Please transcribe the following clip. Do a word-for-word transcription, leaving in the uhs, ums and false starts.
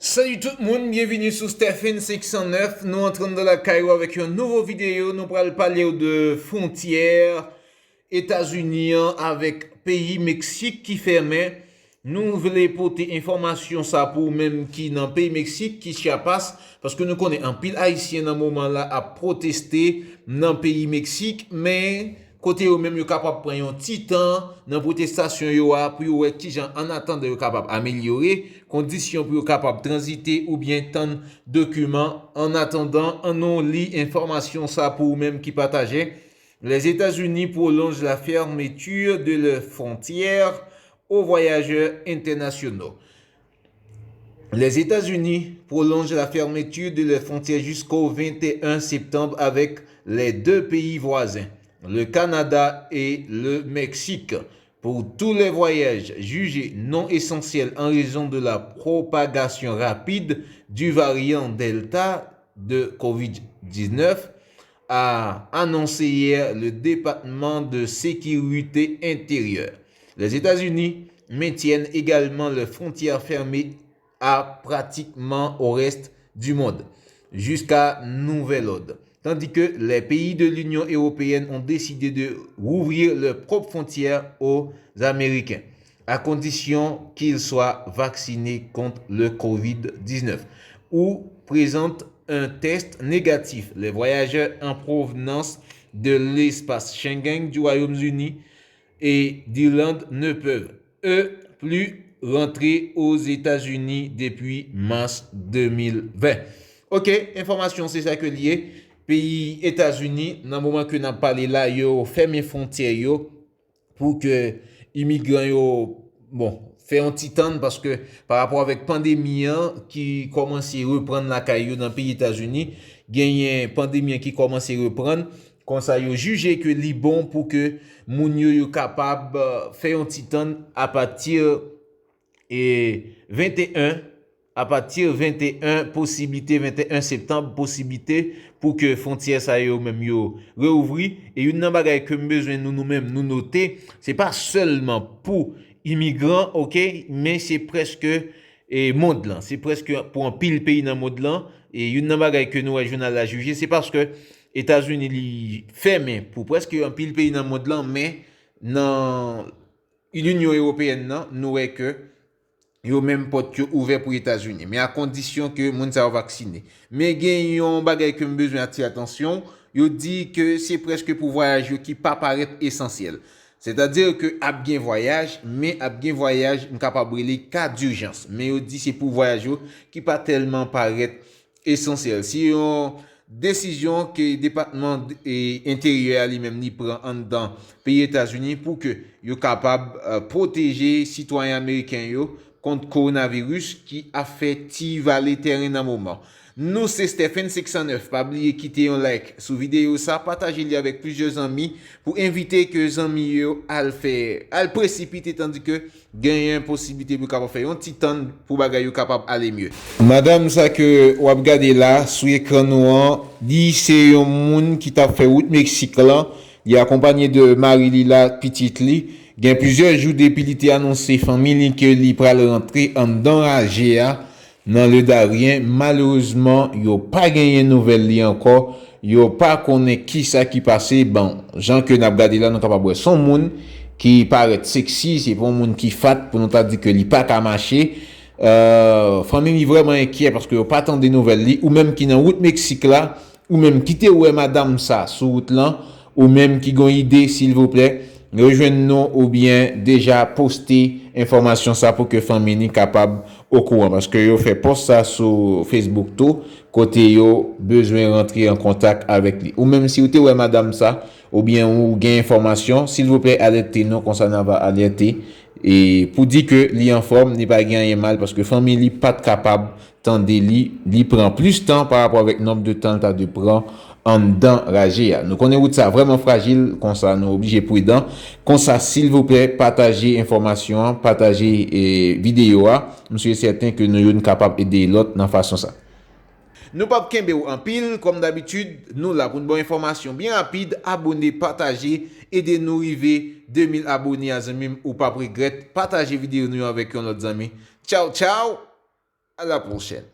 Salut tout moun, byenvini sou Stephen senk san nèf. Nou antre anndan lakay ou avèk yon nouvo videyo. Nou pral pale w de fwontyè Etazini an avèk peyi Meksik ki fèmen. Nou vle pote enfòmasyon sa pou ou menm ki nan peyi Meksik, ki Chiapas, paske nou konnen anpil Ayisyen nan moman la ap pwoteste nan peyi Meksik, men kote yo menm yo kapab pran yon ti tan nan pwotestasyon yo a pou yo wè kijan, annatandan yo kapab amelyore kondisyon pou yo kapab tranzite oubyen tann dokiman. Annatandan, ann nou li enfòmasyon sa pou ou menm ki pataje. Les États-Unis prolongent la fermeture de leurs frontières aux voyageurs internationaux. Les États-Unis prolongent la fermeture de leurs frontières jusqu'au vingt et un septembre avec les deux pays voisins, le Canada et le Mexique, pour tous les voyages jugés non essentiels en raison de la propagation rapide du variant Delta de covid dix-neuf, a annoncé hier le département de sécurité intérieure. Les États-Unis maintiennent également leurs frontières fermées à pratiquement au reste du monde, jusqu'à nouvel ordre, tandis que les pays de l'Union européenne ont décidé de rouvrir leurs propres frontières aux Américains, à condition qu'ils soient vaccinés contre le covid dix-neuf ou présentent un test négatif. Les voyageurs en provenance de l'espace Schengen du Royaume-Uni et d'Irlande ne peuvent, eux, plus rentrer aux États-Unis depuis mars deux mille vingt. Ok, enfòmasyon se sa ke l ye. Peyi Etazini, nan moman ke n ap pale la, yo fèmen fwontyè yo pou ke imigran yo, bon, fè yon ti tann, paske pa rapò avèk pandemi an ki kòmanse reprann lakay yo nan peyi Etazini, genyen pandemi an ki kòmanse reprann, konsa yo jije ke li bon pou ke moun yo, yo kapab, euh, fè yon ti tann apati, e, venteyen, apati venteyen posiblite, venteyen septanm posiblite pou ke fwontyè sa yo menm yo reouvri. E youn nan bagay ke m bezwen nou, nou menm, nou note, se pa sèlman pou imigran, ok, men se prèske, e, mond lan. Se prèske pou anpil peyi nan mond lan. E youn nan bagay ke nou wè jounal la jije, se paske Etazini li fèmen pou prèske anpil peyi nan mond lan, men nan Linyon Ewopeyèn nan, nou wè ke yo menm pòt yo ouvè pou Etazini, men a kondisyon ke moun sa yo vaksine. Men gen yon bagay ke m bezwen atire atansyon, yo di ke se prèske pou vwayaj yo ki pa parèt esansyèl. Sètadi ke ap gen vwayaj, men ap gen vwayaj m kapab rele ka dijans. Men yo di se pou vwayaj yo ki pa tèlman parèt esansyèl. Se yon desizyon ke Depatman, e, Enteryè a li menm li pran anndan peyi Etazini pou ke yo kapab, e, pwoteje sitwayen ameriken yo kont kowonaviris ki ap fè ti vale tèren nan moman. Nou se Stephen senk san nèf. Pa bliye kite yon like sou videyo sa, pataje li avèk plizyè zanmi pou envite ke zanmi yo al fè, al presipite, tandi ke genyen posiblite pou yo kapab fè yon ti tann pou bagay yo kapab ale mye. Madanm sa ke w ap gade la sou ekran nou an, li se yon moun ki t ap fè wout Meksik lan. Li akonpanye de mari li la, pitit li. Gen plizyè jou depi li te anonse fanmi li ke li pral rantre anndan raje a nan Le Darien. Malerezman, yo pa genyen nouvèl li ankò. Yo pa konnen kisa ki pase. Bon, jan ke n ap gade la, nou kapab wè se yon moun ki parèt seksi, se pa yon moun ki fat pou nou ta di ke li pa ka mache. Euh, fanmi li vrèman enkyè paske yo pa tande nouvèl li. Ou menm ki nan wout Meksik la, ou menm ki te wè madanm sa sou wout lan, ou menm ki gon ide, silvouplè, rejwenn nou oubyen deja poste enfòmasyon sa pou ke fanmi li kapab okouran, paske yo fè pòs sa sou Facebook tou, kote yo bezwen rantre an kontak avèk li. Ou menm si w te wè madanm sa, oubyen ou gen enfòmasyon, silvouplè alète nou, konsa n a va alète, e pou di ke li anfòm, li pa gen anyen mal, paske fanmi li pa t kapab tande li, li pran plis tan pa rapò avèk nonb de tan l ta dwe pran anndan raje a. Nou konnen wout sa vrèman frajil, konsa nou oblije pridan. Konsa, silvouplè, pataje enfòmasyon an, pataje, e, videyo a. M si e sèten ke nou youn kapab ede lòt nan fason sa. Nou p ap kenbe w anpil, kòm dabitid, nou la pou n ba w enfòmasyon byen rapid. Abone, pataje, ede nou rive de mil abone a, zanmi m, ou p ap regrèt. Pataje videyo nou yo avèk yon lòt zanmi. Tchaw, tchaw! À la prochaine.